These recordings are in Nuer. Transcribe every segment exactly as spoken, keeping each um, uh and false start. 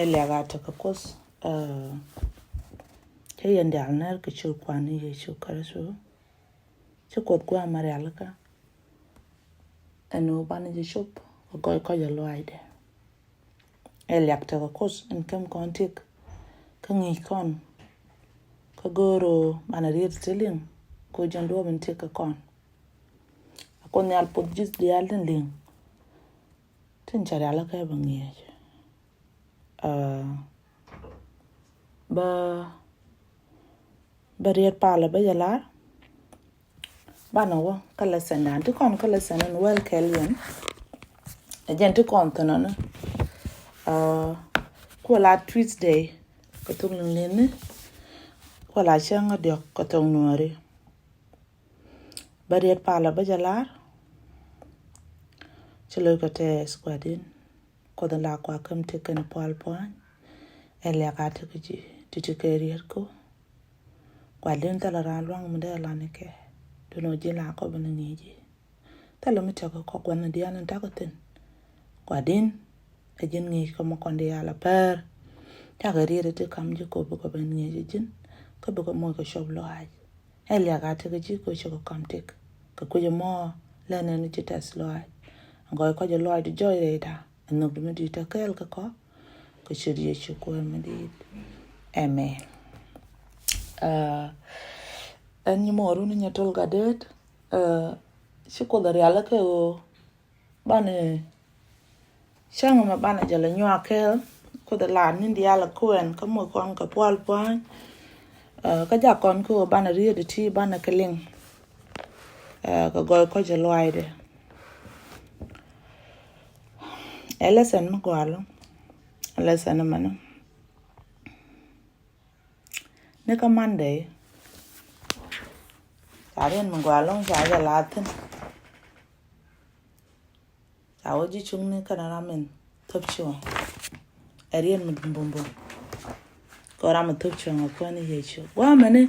Ɛ liak a tekɛ Kuoth, ɛ, cä yɛn diaal nɛr kɛ ciöt Kua̱r ni Yecu Kritho. Ci Kuoth gua̱a̱th ma rialikä ɛn ɣöö banɛ jɛ cop kɛ gɔɔy kɔc ɛ lɔaacdɛ. Ɛ liak tekɛ Kuoth in käm kɔn tëk kä ŋi̱i̱c kɔn kä go̱o̱r ɣöö banɛ riet ti liŋ kɛ ɣöö jɛn duɔ̱ɔ̱p in tëk kɛ kɔn. A Kuoth Nhial puɔth ji̱th diaal tin liŋ tin ca rialikä bɛ ŋi̱eec. Ɛ, bä, bä riet palä bä jɛ lar. Banɛ wä kä lesson dan ti kɔn kä lesson in wäl kɛl yɛn. Ɛ jɛn ti kɔn thin ɔni. Ɛ, kuɛ la Tuesday kɛ thok liŋ liŋni. Kuɛ la cäŋ diɔk kɛ thok Nuääri. Bä riet palä bä jɛ lar. Ci lo̱ckɛ tɛɛth Gua̱di̱n. Kuoth in la kua käm tëk kɛnɛ pual pua̱ny. Ɛ liak a tekɛ ji̱ ti ti kɛ riet ko. Gua̱di̱n thilɛ raan lua̱ŋ mi dee lan ikɛ. Duundɛ ɣöö ji̱n la kɔp in ŋi̱i̱c ji̱. Thilɛ mi tekɛ kɔk gua̱n in diaal in ta̱kɛ thi̱n. Gua̱di̱n ɛ ji̱n ŋi̱i̱c kä mi kɔn diaal a pär. Cakɛ riet ti kam ji̱ kop bikɛ ben ŋi̱eec ji̱n. Kä bikɛ moc kɛ cop lɔaac. Ɛ liak a tekɛ ji̱ kɛ cikɛ kɔm tëk kɛ kui̱c ɛmɔ. Lɛn ɛn ci tɛth lɔaac. Gɔɔy kɔc ɛ lɔaac ti jɔɔc rɛyda. Ɛ nhök di mi di̱i̱t ɛ kɛɛl kɛ kɔ kɛ ciöt Yecu Kuäär mi di̱i̱t. Amen. Ɛ, ɛn nyi mɔɔrun nyɛ tol gatdet. Ɛ, ci Kuoth ɛ rialikä ɣöö banɛ cäŋ mɛ banɛ jɛ lɛ nyuak kɛɛl. Kuoth ɛ lar ni diaal ɛ kuɛn kä moc kɔn kɛ pual pua̱ny. Ɛ, kä jak kɔn kä ɣöö banɛ riet ti banɛ kɛ liŋ. Ɛ, kɛ gɔɔy kɔc ɛ lɔaac dɛ. Ɛ lesson mi gɔaa ɛlɔ̱ŋ. Ɛ lesson mɛni. Ni kä Monday ca riet mi gɔaa ɛlɔ̱ŋ ca jɛ la̱a̱ thi̱n. Ca wä ji̱ cuŋni kɛnɛ ram in thop cuɔ̱ŋ. Ɛ riet mi bumbum. Kɛ ram in thop cuɔ̱ŋ ɛ Kuäär ni Yecu. Gua̱a̱ mɛni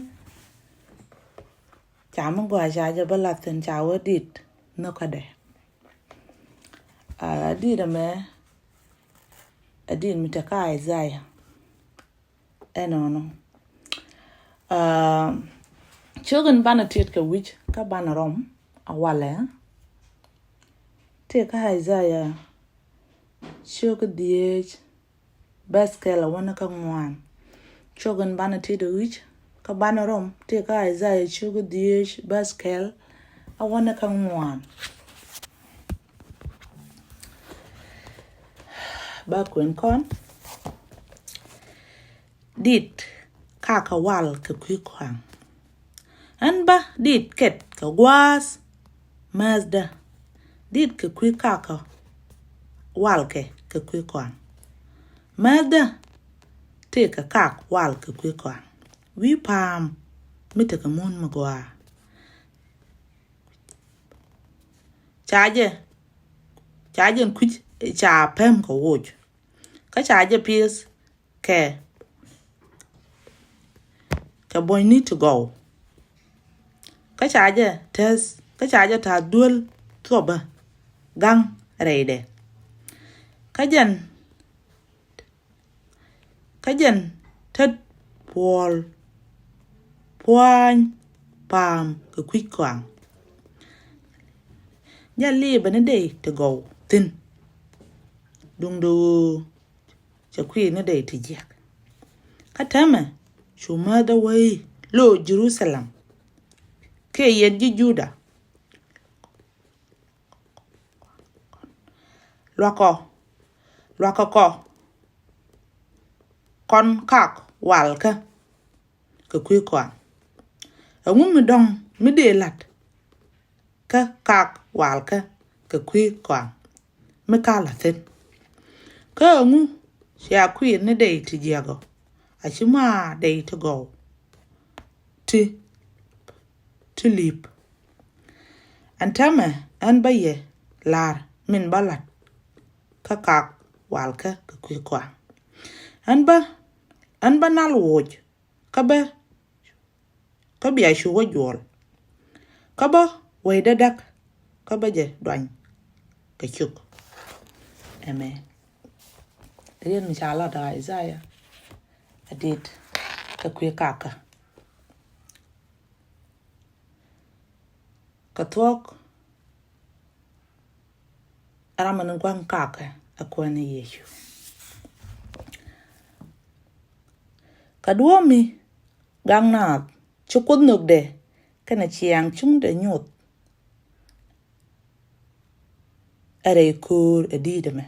ca mi gɔaa ca jɛ bä la̱a̱ thi̱n ca wä dit nhökädɛ. Ɛ dit ɛmɛ ɛ dit mi te kä Isaiah. Ɛnɔnɔ. Ɛ, cio̱k in banɛ tiet kɛ wi̱c kä banɛ rɔm a walɛ. Tëë kä Isaiah cio̱k dhieec bɛth kɛl a wä ni kä ŋuan. Cio̱k in banɛ tiet kɛ wi̱c kä banɛ rɔm tëë kä Isaiah cio̱k dhieec bɛth kɛl a wä ni kä ŋuan. Ba kuɛn kɔn. Dit kakä wal kɛ kui̱ kɔaŋ. Ɛn bä dit ket kɛ gua̱a̱th määthdä. Dit kɛ kui̱ kakä wal kɛ kɛ kui̱ kɔaŋ. Määthdä tëë kɛ kak wal kɛ kui̱ kɔaŋ. Wi̱i̱ pa̱a̱m mi tekɛ mun mi gɔaa. Ca jɛ, ca jɛ kui̱c ca päm kɛ woc. Kä ca jɛ pi̱eth kɛ, kɛ buɔ̱nyni ti gɔw. Kä ca jɛ tɛth, kä ca jɛ ta̱a̱ duel thuɔpä ga̱ŋ rɛydɛ. Kä jɛn Kä jɛn tet puɔl pua̱a̱ny pa̱a̱m kɛ kui̱ kɔaŋ. Jɛn liipɛ ni dey ti gɔw thi̱n. Duundɛ ɣöö cɛ kui̱ ni dey ti jiäk. Kä täämɛ cu määthdä wee i̱, lo̱o̱ Jerusalem kiɛ yɛn ji̱ Juda. Luakɔ, luakɔ kɔ, kɔn kak walkä kɛ kui̱ kɔaŋ. Ɛŋu mi dɔ̱ŋ mi dee la̱t kä kak walkä kɛ kui̱ kɔaŋ mi ka la̱th thi̱n? Kä ɛŋu cia kui̱ ni dey ti jiäk ɔ, a ci ma dey ti gɔw ti, ti li̱p? Ɛn täämɛ ɛn bä yɛ la̱r min bä la̱t kä kak walkä kɛ kui̱ kɔaŋ. Ɛn bä, ɛn bä nal woc kä bä, kä bia cu wä juɔl. Kä bä wecdä däk kä bä jɛ duany kɛ cuk. Amen. Riet mi ca lat ɛ Isaiah a dit kɛ kui̱ kakä. Kɛ thuɔ̱k ɛ ram mi ni gua̱n kakä ɛ Kuäär ni Yecu. Kɛ duɔ̱ɔ̱p mi gak naath ci Kuoth nhökdɛ kɛnɛ ciaŋ cuŋdɛ nyoth ɛ rɛy köör ɛ di̱i̱t ɛmɛ.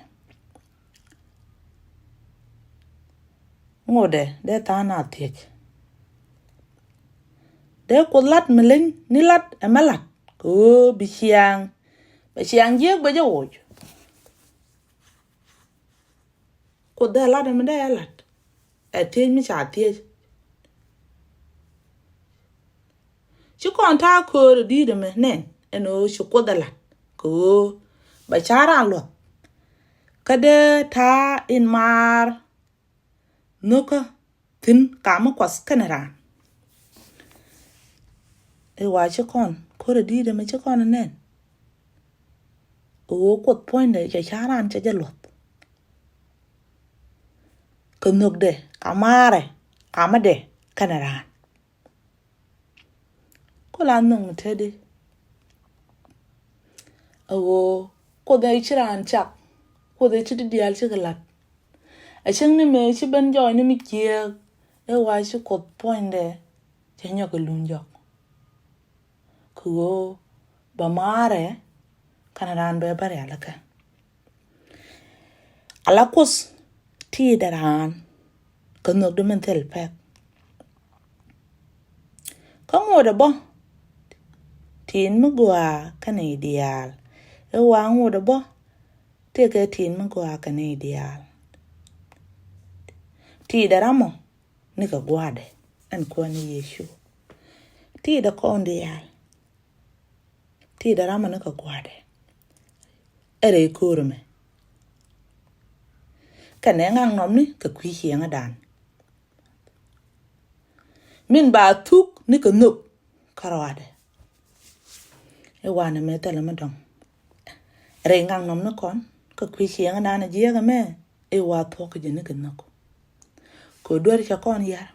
Ŋotdɛ dee tha̱a̱ŋ naath thiec. Dee Kuoth lat mi leny ni lat ɛmɛ lat kɛ ɣöö bi ciaŋ, bɛ ciaŋ jiääk bɛ jɛ woc. Kuoth dee lat ɛmɛ dee ɛ lat ɛ thiec mi ca thiec. Ci kɔn ta̱a̱ köör ɛ di̱i̱t ɛmɛ nɛn ɛn ɣöö ci Kuoth ɛ lat kɛ ɣöö bɛ ca̱r raan luɔth. Kä dee ta̱a̱ in maar nhökä thi̱n kamä kuɔth kɛnɛ raan. Ɛ wa ci kɔn köör ɛ di̱i̱t ɛmɛ ci kɔn ɛ nɛn ɣöö Kuoth puɔ̱nydɛ cɛ ca̱r raan cɛ jɛ luɔth. Kɛ nhökdɛ ka maarɛ kamädɛ kɛnɛ raan. Ku la nhök mi te di. A ɣöö Kuoth ɛ ci raan cak, Kuoth ɛ ci ti diaal cikɛ lat. A cäŋ ni mëë ci ben jɔɔc ni mi ciëëk ɛ wa ci Kuoth puɔ̱nydɛ cɛ nyɔk kɛ luny jɔk. Kɛ ɣöö bɛ maarɛ kɛnɛ raan bɛ bä rialikä. Ala Kuoth ti̱i̱dɛ raan kɛ nhökdɛ min thil pɛk. Kä ŋotdɛ bä tin mi gɔaa kɛnɛ i̱ diaal. Ɛ wa ŋotdɛ bä tëëkɛ tin mi gɔaa kɛnɛ i̱ diaal. Ti̱i̱dɛ ramɔ nikɛ gua̱a̱dɛ ɛn Kuäär ni Yecu. Ti̱i̱dɛ kɔn diaal. Ti̱i̱dɛ ramɔ nikɛ gua̱a̱dɛ ɛ rɛy köör ɛmɛ. Kɛnɛ ŋaknɔmni kɛ kui̱ cieŋädan. Min ba thuk nikɛ nhök kärɔadɛ. Ɛ wanɛ mɛ thilɛ mi dɔ̱ŋ. Rɛy ŋaknɔmni kɔn kɛ kui̱ cieŋädan ɛ jiääk ɛmɛ ɛ wa thuɔ̱k kɛ jɛ nikɛ nhök. Kɛ duer cɛ kɔn yar.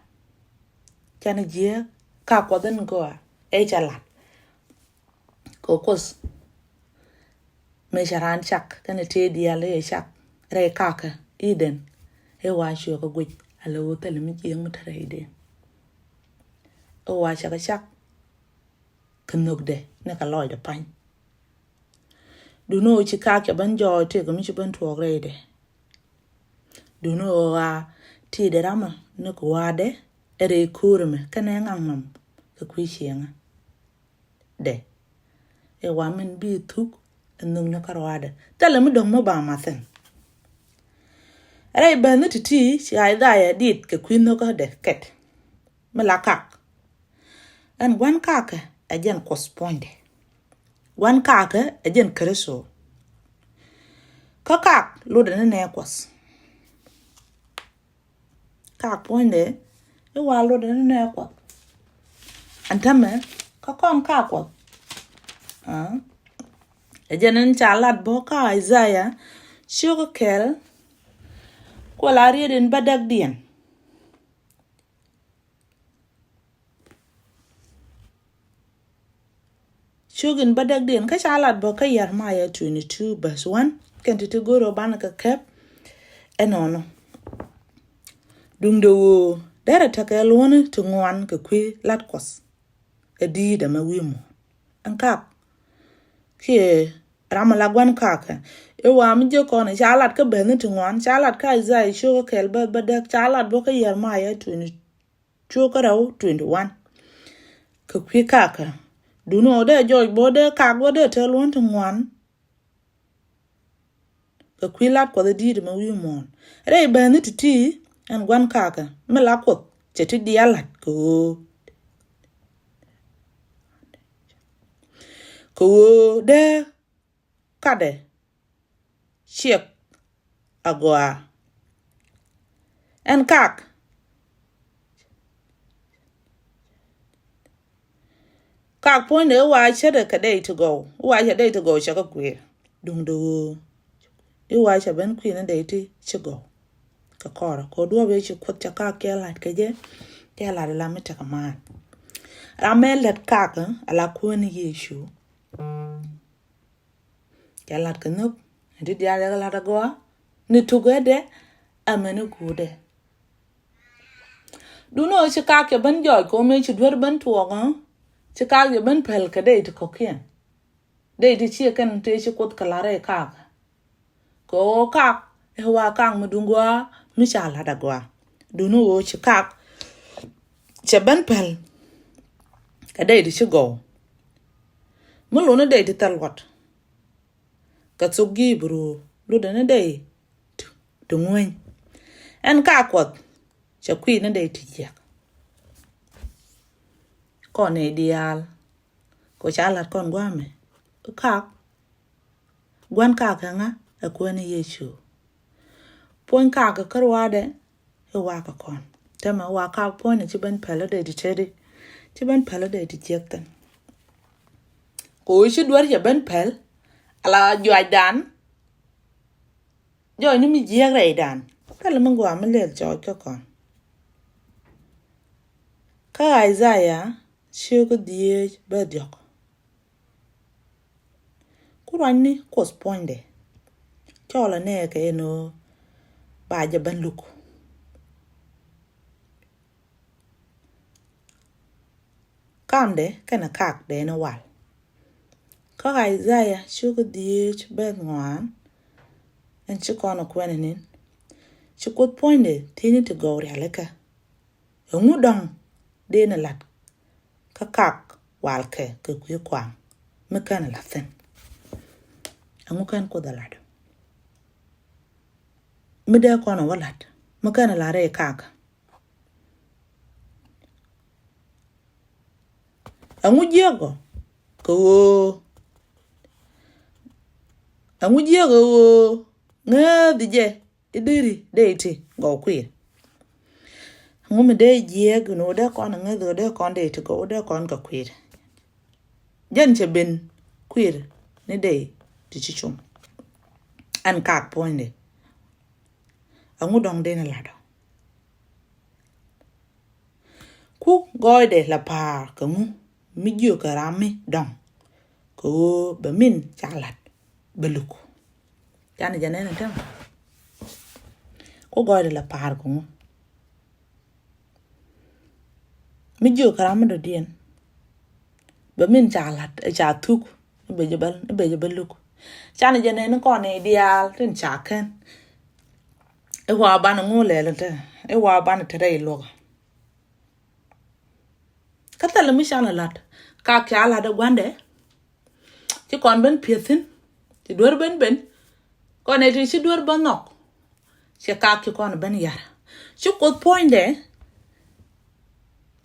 Canɛ jiääk ka Kuɔth in gɔaa ɛ cɛ lat. Kɛ Kuoth mëë cɛ raan cak kɛnɛ tëë diaal i̱ cɛ cak rɛy kakä Eden. Ɛ wa cuɛ kɛ guic ala ɣöö thilɛ mi jiääk mi te rɛyden. Ɛ wa cɛ kɛ cak kɛ nhökdɛ nikɛ lɔcdɛ pa̱ny. Duŋni ɣöö ci kak cɛ ben jɔɔc tëëkɛ mi ci ben tuɔɔk rɛydɛ. Duŋni ɣöö a ti̱i̱dɛ ramɔ nikɛ gua̱a̱dɛ ɛ rɛy köör ɛmɛ kɛnɛ ŋaknɔm kɛ kui̱ cieŋä dɛ. Ɛ wa min bi thuk ɛ nhök ni kärɔadɛ. Thilɛ mi dɔ̱ŋ mi ba math thi̱n. Rɛy bäth ni ti̱ti̱ ci Isaiah dit kɛ kui̱ nhökädɛ kɛt. Mi la kak. Ɛn gua̱n kakä ɛ jɛn Kuɔth puɔ̱nydɛ. Gua̱n kakä ɛ jɛn Kritho. Kä kak lotdɛ ni nɛɛ Kuɔth. Kak puɔ̱nydɛ i̱ wa lotdɛ ni nɛɛ Kuɔth. Ɛn täämɛ kä kɔn kak Kuɔth. Ɛ jɛn in ca lat bä kä Isaiah ciök kɛl. Kuɛ la riet in bädäkdiɛn. Ciök in bädäkdiɛn kä ca lat bä kä Jeremiah twenty two verse one. Kɛn ti̱ti̱ go̱r ɔ banɛ kɛ kɛp. Ɛnɔnɔ. Duŋdɛ ɣöö derɛ tekɛ luɔ̱ni ti ŋuan kɛ kui̱ lat Kuɔth. Ɛ di̱i̱t ɛmɛ wi̱i̱ muɔ̱ɔ̱n. Ɛn kak kiɛ ram mi la gua̱n kakä. I̱ wa mi jiäk kɔn ca lat kä bäthni ti ŋuan, ca lat kä Isaiah ciök kɛl bä bädäk, ca lat bä kä Jeremiah twenty two kä rɛw twenty one. Kɛ kui̱ kakä. Duŋni ɣöö dee jɔɔc bä dee kak bä dee te luɔ̱n ti ŋuan. Kɛ kui̱ lat Kuɔth ɛ di̱i̱t ɛmɛ wi̱i̱ muɔ̱ɔ̱n. Rɛy bäthni ti̱ti̱ ɛn gua̱n kakä mi la Kuoth cɛ ti diaal lat kɛ ɣöö. Kɛ ɣöö dee katdɛ ciɛk agɔaa. Ɛn kak. Kak puɔ̱nydɛ i̱ wa cätdɛ kɛ dɛy ti gɔw. I̱ wa cɛ dɛy ti gɔw cɛ kɛ kui̱. Duŋdɛ ɣöö i̱ wa cɛ ben kui̱ ni dɛy ti ci gɔw. kɛ kɔrɛ. Kɛ ɣöö duɔ̱ɔ̱p ëë ci Kuoth cɛ kak cɛ la̱t kɛ jɛ, cɛ la̱t ala mi tekɛ maan. Ram mëë lät kak ala Kuäär ni Yecu. Cɛ la̱t kɛ nhök, ni ti diaal cɛ kɛ la̱t agɔaa, ni tukädɛ, amäni guutdɛ. Duŋni ɣöö ci kak cɛ ben jɔɔc kɛ ɣöö mëë ci duer ben tuɔɔk, ɣä? Ci kak cɛ ben päl kɛ dee ti kɔ̱kiɛn. Dee ti ciɛ kɛn tëë ci Kuoth kɛ la̱t rɛy kak. Kɛ ɣöö kak ɛ wa kak mi duŋ gɔaa mi ca la̱t agɔaa. Duŋni ɣöö ci kak cɛ ben päl kɛ dee ti ci gɔw. Mi luni dee ti thil luɔt. Kɛ thok Ɣi̱i̱bru lotdɛ ni dee ti ŋuäny. Ɛn kak Kuɔth cɛ kui̱ ni dee ti jiäk. Kɔn nɛy diaal kɛ ɣöö ca la̱t kɔn gua̱a̱mɛ. Kak, gua̱n kak kɛ ŋa? Ɛ Kuäär ni Yecu. Puɔ̱ny kak kɛ kärɔadɛ i̱ wakɛ kɔn. Täämɛ wa kak puɔ̱nydɛ ci ben päl i̱ dee ti teti. Ci ben päl i̱ dee ti jiäk thi̱n. Kɛ ɣöö ci duer cɛ ben päl ala juacdan. Jɔɔcni mi jiäk rɛydan. Thilɛ mi gɔaa mi lɛl cɔɔc kä kɔn. Kä Isaiah ciökä dhieec bɛ diɔ̱k. Ku ruacni Kuoth puɔ̱nydɛ. Cɔl anɛ kɛ ɛn ɣöö ba jɛ ben luk. Kamdɛ kɛnɛ kakdɛ ni wal. Kä Isaiah ciökä dhieec bɛ ŋuan. Ɛn ci kɔn kuɛn nin. Ci Kuoth puɔ̱nydɛ thiecni ti gɔw rialikä. Ɛŋu dɔ̱ŋ dee ni la̱t kä kak walkɛ kɛ kui̱ kuaŋ mi kɛn la̱t thi̱n? Ɛŋu kɛn Kuoth ɛ la̱t? Mi dee kɔn ɛ wä la̱t mi kɛn la̱t rɛy kak. Ɛŋu jiäk ɔ kɛ ɣöö, ɛŋu jiäk ɛ ɣöö ŋääthi jɛ i̱ deri dee ti gɔw kui̱r? Ɛŋu mi dee jiäk ni ɣöö dee kɔn ŋääthi ɣöö dee kɔn dee ti gɔw dee kɔn kɛ kui̱r? Jɛn cɛ ben kui̱r ni dee ti ci cum. Ɛn kak puɔ̱nydɛ. Ɛŋu dɔ̱ŋ dee ni la̱t ɔ? Ku gɔɔydɛ la pa̱a̱r kɛ ŋu mi jiökɛ ram mi dɔ̱ŋ kɛ ɣöö bɛ min ca la̱t bɛ luk. Canɛ jɛ nɛn ɛ tɛm. Ku gɔɔydɛ la pa̱a̱r kɛ ŋu mi jiökɛ ram mi dɔ̱diɛn bɛ min ca la̱t ɛ ca thuk i̱ bɛ jɛ bä, i̱ bɛ jɛ bä luk. Canɛ jɛ nɛn kɔn i̱ diaal tin ca kɛn. I̱ wa banɛ ŋu lɛl te, i̱ wa banɛ te rɛy luɔkä. Kä thilɛ mi canɛ la̱t kak ca la̱t ɛ gua̱ndɛ. Ci kɔn ben pieth thi̱n, ci duer ben ben. Kɔn ɛ ti ci duer bä nhɔk. Cɛ kak ci kɔn ben yar. Ci Kuoth puɔ̱nydɛ.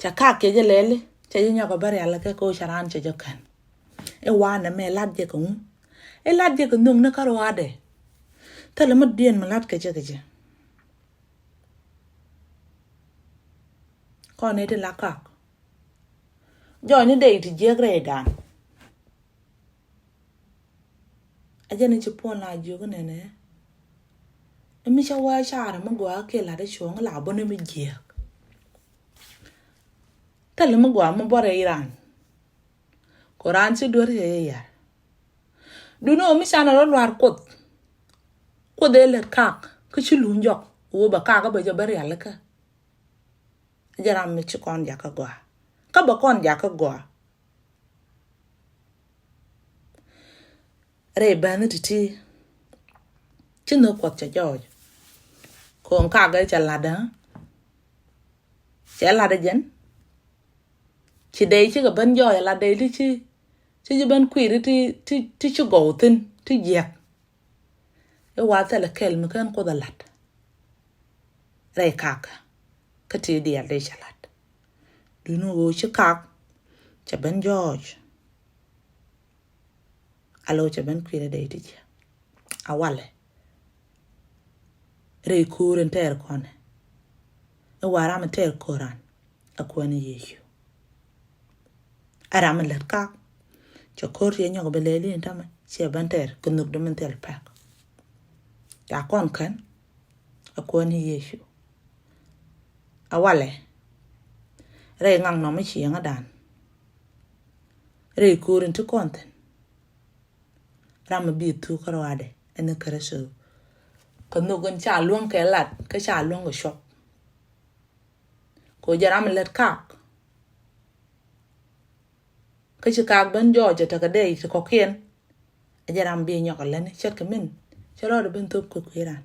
Cɛ kak kɛ jɛ lɛli cɛ jɛ nyɔk ɛ bä rialikä kɛ ɣöö cɛ raan cɛ jɛ kän. I̱ wanɛ mɛ la̱t jɛ kɛ ŋu? I̱ la̱t jɛ kɛ nhök ni kärɔadɛ. Thilɛ mi diɛn mi la̱t kɛ jɛ kɛ jɛ. Kɔn ɛ ti la kak. Jɔɔcni dee ti jiäk rɛydan. A jɛn i̱ ci puɔ̱n la jiök inɛnɛ. I̱ mi cä wä carɛ mi gɔaa kiɛ la̱t i̱ cuɔ̱ɔ̱ŋ la bä ni mi jiääk. Thilɛ mi gɔaa mi buɔrɛ i̱ raan. Kɔ raan ci duer cɛ yɛ yar. Duundɛ ɣöö mi canɛ rɔ luaar Kuoth. Kuoth ëë lät kak kä ci luny jɔk ɣöö bɛ kak kä bɛ jɛ bä rialikä. Jɛ ram mi ci kɔn jakä gɔaa kä bɛ kɔn jakä gɔaa. Rɛy bɛ̈ni ti̱ti̱ ci nhök Kuɔth cɛ jɔɔc. Ko̱o̱ŋ kak ɛ cɛ la̱t ɛ cɛ la̱t ɛ jɛn. Ci dee cikɛ ben jɔɔc ɛ la̱t dee ti ci ci ji̱ ben kui̱ri ti ti ti ci gɔw thi̱n ti jiäk. I̱ wa thilɛ kɛl mi ken Kuoth ɛ la̱t rɛy kak kä ti diɛl dee cɛ la̱t. Duundɛ ɣöö ci kak cɛ ben jɔɔc. Alo cɛ ben kui̱rɛ dee ti jiäk. A walɛ rɛy ko̱o̱r in tɛɛr kɔnɛ. I̱ wa ram in tɛɛr ko̱ran a Kuäär ni Yecu. A ram in lät kak cɛ ko̱r ti nyɔk bɛ lɛli in tämɛ ciɛ ben tɛɛr kɛ nhök dämin thil pɛk. Ca kɔn kän Ɛ Kuäär ni Yecu. A walɛ rɛy ŋaknɔm mi cieŋädan, rɛy ko̱o̱r in ti kɔn thi̱n. Ram mi bi thuk kä ruaadɛ ɛn ni Kritho. Kɛ nhök in ca luäŋ kɛ lat kä ca luäŋ kɛ cuɔp. Kɛ jɛ ram mi lät kak. Kä ci kak ben jɔɔc ɛ tekɛ dee ti kɔkiɛn. Ɛ jɛ ram bi nyɔk ɛ lätni ce̱tkɛ min cɛ rɔɔdɛ ben thop kɛ kui̱ ran.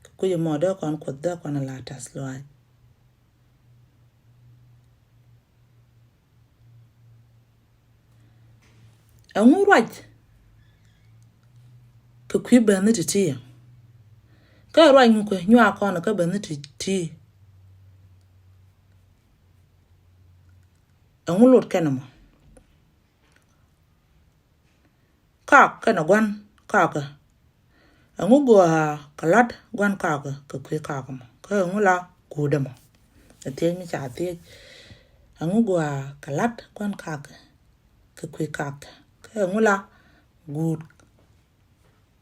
Kɛ kui̱ mɔ dee kɔn Kuoth dee kɔn la ta̱th lɔaac. Ɛŋu ruac kɛ kui̱ bäni ti̱ti̱? Kä ruac ŋu kɛ nyuak kɔn kä bäni ti̱ti̱? Ɛŋu lot kɛn ɛmɔ? Kak kɛnɛ gua̱n kakä. Ɛŋu gɔaa kɛ la̱t gua̱n kakä kɛ kui̱ kakä mɔ? Kä ɛŋu la guut ɛmɔ? Ɛ thiec mi ca thiec. Ɛŋu gɔaa kɛ la̱t gua̱n kakä kɛ kui̱ kakä? Kä ɛŋu la guut,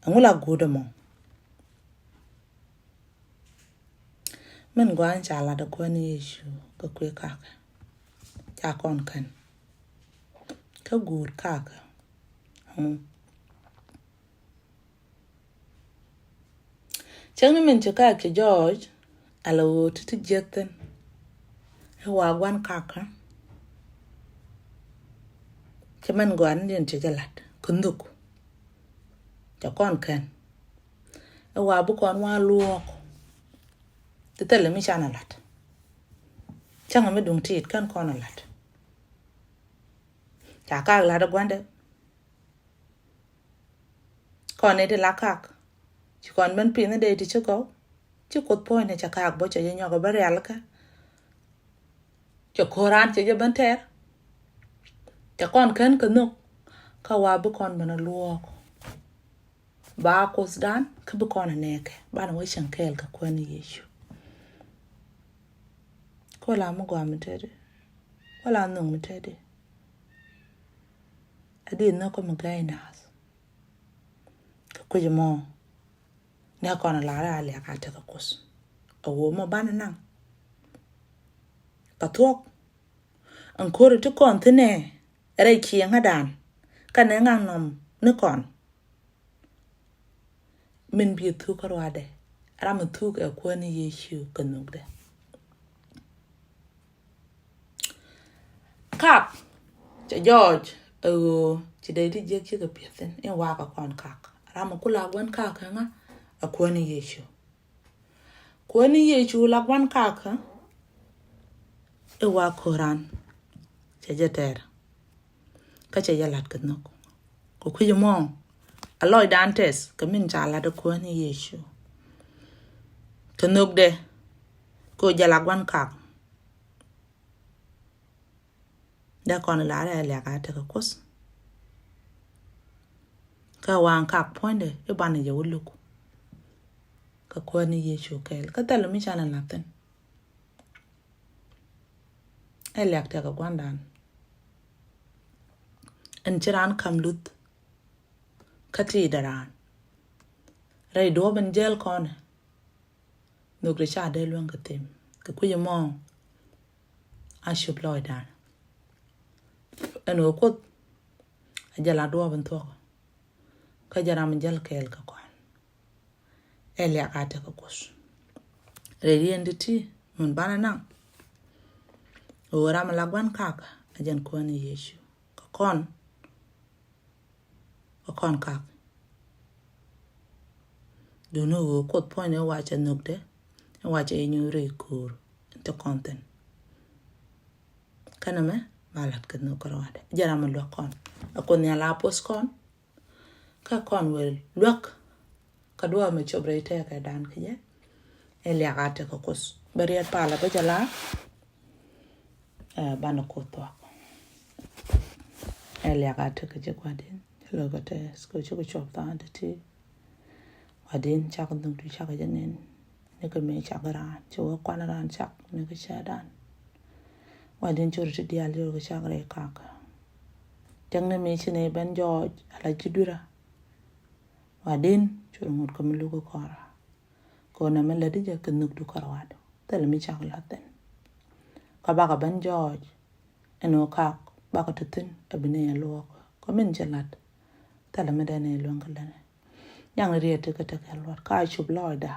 ɛŋu la guut ɛmɔ? Min gɔaa in ca lat ɛ Kuäär ni Yecu kɛ kui̱ kakä. Ca kɔn kän kä guut kakä. Cäŋ ni min ci kak ci jɔɔc ala ɣöö ti ti jiäk thi̱n. Ɛ wa gua̱n kakä. Ci min gɔaa ni diɛn ci jɛ lat kä nhök. Ca kɔn kän. Ɛ wa bi kɔn wa luɔɔk. Ti thilɛ mi canɛ lat. Cäŋɛ mi duŋ tiit kän kɔn ɛ lat. Ca kak lat ɛ gua̱ndɛ. Kɔn ni ti la kak. Ci kɔn ben pi̱n ni dee ti ci gɔw. Ci Kuoth puɔ̱ny ni ca kak bä cɛ jɛ nyɔk ɛ bä rialikä. Cɛ ko̱ran cɛ jɛ ben tɛr. Cɛ kɔn kän kɛ nhök. Kä wa bi kɔn ben a luɔɔk. Ba Kuothdan kä bi kɔn a nɛɛkɛ banɛ wä cieŋ kɛɛl kɛ Kuäär ni Yecu. Ko la mi gɔaa mi tɛdi. Ko la nhök mi tɛdi. A di nhök kä mi gɛy naath. Kɛ kui̱c mɔ. Nɛ kɔn a lar a liak a tekɛ Kuoth. A woo mɔ banɛ naŋ. Kɛ thuɔk. Ɛn ko̱ri ti kɔn thi̱nɛ rɛy cieŋädan. Kä nɛ ŋaknɔm ni kɔn. Min bi thuk kä ruaadɛ. Ram mi thuk ɛ Kuäär ni Yecu kɛ nhökdɛ. Kak cɛ jɔɔc ɛ ɣöö ci dee ti jiäk cikɛ piɛthin in wakɛ kɔn kak. Ram mi ku la gua̱n kak kä ŋa ɛ Kuäär ni Yecu. Kuäär ni Yecu la gua̱n kakä. I̱ wa ko̱ran cɛ jɛ tɛr. Kä cɛ jɛ lat kɛ nhök. Kɛ kui̱c mɔ a lɔcdan tɛth kɛ min ca lat ɛ Kuäär ni Yecu. Kɛ nhökdɛ kɛ jɛ la gua̱n kak. Dee kɔn lar ɛ liak a tekɛ Kuoth. Kä waŋ kak puɔ̱nydɛ i̱ banɛ jɛ wä luk. Kɛ Kuäär ni Yecu kɛɛl kä thil mi canɛ la̱thin. Ɛ liak tekɛ gua̱ndan. Ɛn ci raan ka̱m luth. Kä ti̱i̱dɛ raan rɛy duɔ̱ɔ̱p in jäl kɔnɛ. Nhök ti ca dee luäŋ kɛ them kɛ kui̱c ɛmɔ. A cop lɔcdan. Ɛn ɣöö Kuoth a jäl a duɔ̱ɔ̱p in thuɔ̱k. Kä jɛ ram jäl kɛɛl kɛ kɔn. Ɛ liak a tekɛ Kuoth. Rɛy riɛn ti ti min banɛ naŋ. Ɣöö ram la gua̱n kak a jɛn Kuäär ni Yecu kɛ kɔn. Kɛ kɔn kak. Duŋni ɣöö Kuoth puɔ̱nydɛ wacɛ nhökdɛ. Wacɛ inyuuri ko̱o̱r in ti kɔn thi̱n. Kɛnɛ mɛ ba lat kɛ nhök kɛ ruaadɛ jɛ ram mi luäk kɔn. A Kuoth Nhial a poth kɔn. Kä kɔn wëë luäk. Kä duɔ̱ɔ̱p mi cop rɛy tɛɛkɛ dan kä jɛ. Ɛ liak a tekɛ Kuoth bɛ riɛt palä bä jɛ la. Ɛ banɛ Kuoth thuɔ̱k. Ɛ liak a tekɛ jɛ gua̱di̱n. Lo̱kɛ tɛth kɛ cukɛ cuɔp tha̱a̱ŋ ti ti. Gua̱di̱n cak nhök ti cak jɛ nin. Nikɛ mëë cak raan ci wä kuan raan cak nikɛ cɛ dan. Gua̱di̱n cor ti diaal cor kɛ cak rɛy kak. Tɛk ni mëë ci ni ben jɔɔc ala ji̱ dui̱rä. Wa din cu ri ŋut kä mi luk kɔra. Kɛ ɣöö nɛmɛ lätdi jɛ kɛ nhökdu kärɔadu. Thilɛ mi cak la̱th thi̱n. Kä bakɛ ben jɔɔc ɛn ɣöö kak bakɛ te thi̱n ɛ bi nɛy ɛ luɔk. Kä min cɛ la̱t thilɛ mi dee nɛy luäŋ kɛ länɛ. Jaŋ ni riet ti kä tekɛ luɔt ka cop lɔɔcda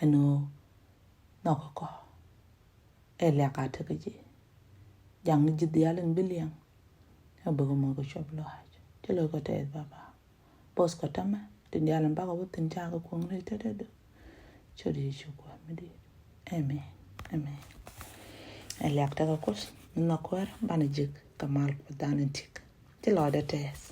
ɛn ɣöö nhɔk kɛ kɔ. Ɛ liak a tekɛ ji̱. Jaŋ ni ji̱ dhial in bi liɛŋ. Ɛ bikɛ moc kɛ cop lɔaac. Ci lo̱c kɛ tɛth baba. Both kɛ tämɛ tin dial in bakɛ wä thi̱n cakɛ kuɔŋ ni tetdä. Cot Yecu Kuäär mi di̱i̱t. Amen. Amen. Ɛ liak tekɛ Kuoth mi nhɔk kuäär banɛ ji̱k kɛ mal Kuoth dan in tik. Ci lɔcdä tɛth.